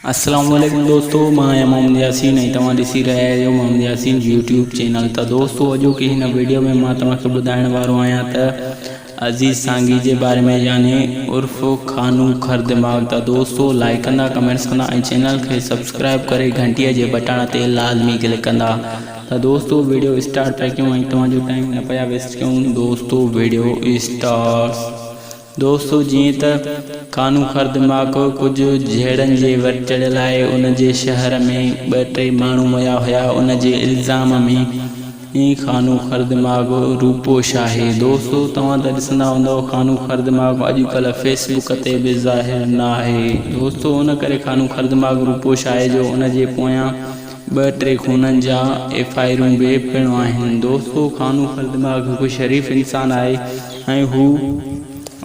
السلام عليڪم دوستو مان آهيان محمد ياسين ۽ توهان ڏسي رهيا آهيو محمد ياسين يوٽيوب چينل ته دوستو اڄوڪي هن ويڊيو ۾ مان توهان کي ٻڌائڻ وارو آهيان ته عزيز سانگي جي باري ۾ يعني عرف خانو خر دماغ ته دوستو لائڪ ڪندا ڪمينٽس ڪندا ۽ چينل کي سبسڪرائب ڪري گهنٽي جي بٽڻ تي لازمي ڪلڪ ڪندا ته دوستو ويڊيو اسٽارٽ پيا ڪيون ۽ توهان جو ٽائيم نه پيا ويسٽ ڪيون دوستو ويڊيو اسٽارٽ دوستو جيئن ته ڪانو خردماڪ ڪجهه جهيڙن جي ور چڙهيل آهي ان جي شهر ۾ ٻه ٽي ماڻهو مئا هيا ان جي الزام ۾ ئي خانو خردماغ روپوش آهي دوستو توهان ته ڏسندا هوندؤ خانو خردماغ اڄ ڪلهه فيس بڪ تي به ظاهر ناهي دوستو ان ڪري خانو خردماغ روپوش آهي جو ان جي پويان ٻه ٽي خونن جا ايف I آرون به پڻ آهن دوستو خانو خردماغ هڪ شريف انسان آهي ۽ هو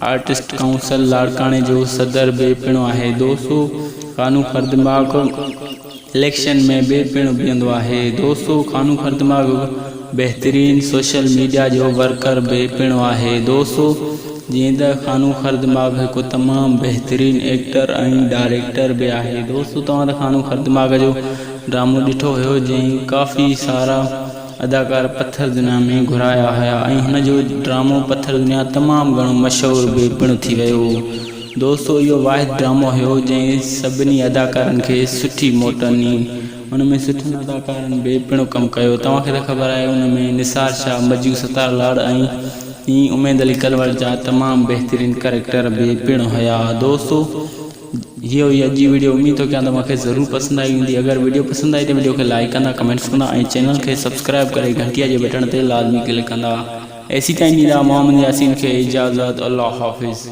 آرٽسٽ ڪائونسل لاڙڪاڻي جو صدر به پڻ آهي. دوستو خانو خردماغ اليڪشن ۾ به پڻ بيهندو آهي. دوستو خانو خردماغ بهترين سوشل ميڊيا جو ورڪر به پڻ آهي. دوستو جيئن ته خانو خردماغ هڪ تمام بهترين ايڪٽر ۽ ڊائريڪٽر به آهي. دوستو توهان ته خانو خردماغ جو ڊرامو ڏٺو هيو جنهن ڪافي سارا اداڪار پٿر دنيا ۾ گهرايا هيا ۽ هن جو ڊرامو پٿر دنيا تمام گهڻو مشهور به پڻ ٿي ويو. دوستو اهو واحد ڊرامو هيو جنهن سڀني اداڪارن کي سٺي موٽ ڏني. ان ۾ سٺن اداڪارن به پڻ ڪم ڪيو. توهان کي ته خبر آهي ان ۾ نثار شاهه، مجو ستار لاڙ ۽ اميد علي ڪلوڙ جا تمام بهترين ڪريڪٽر به پڻ هيا. دوستو. هي هئي اڄ جي ويڊيو اميد ٿو ڪيان ته اوهان کي ضرور پسند آئي هوندي اگر ويڊيو پسند آئي ته ويڊيو کي لائيڪ ڪندا ڪمينٽس ڪندا ۽ چينل کي سبسڪرائب ڪري گهنٽي جي بٽڻ تي لازمي ڪلڪ ڪندا ايسي تائين ڏيندا محمد ياسين کي اجازت الله حافظ.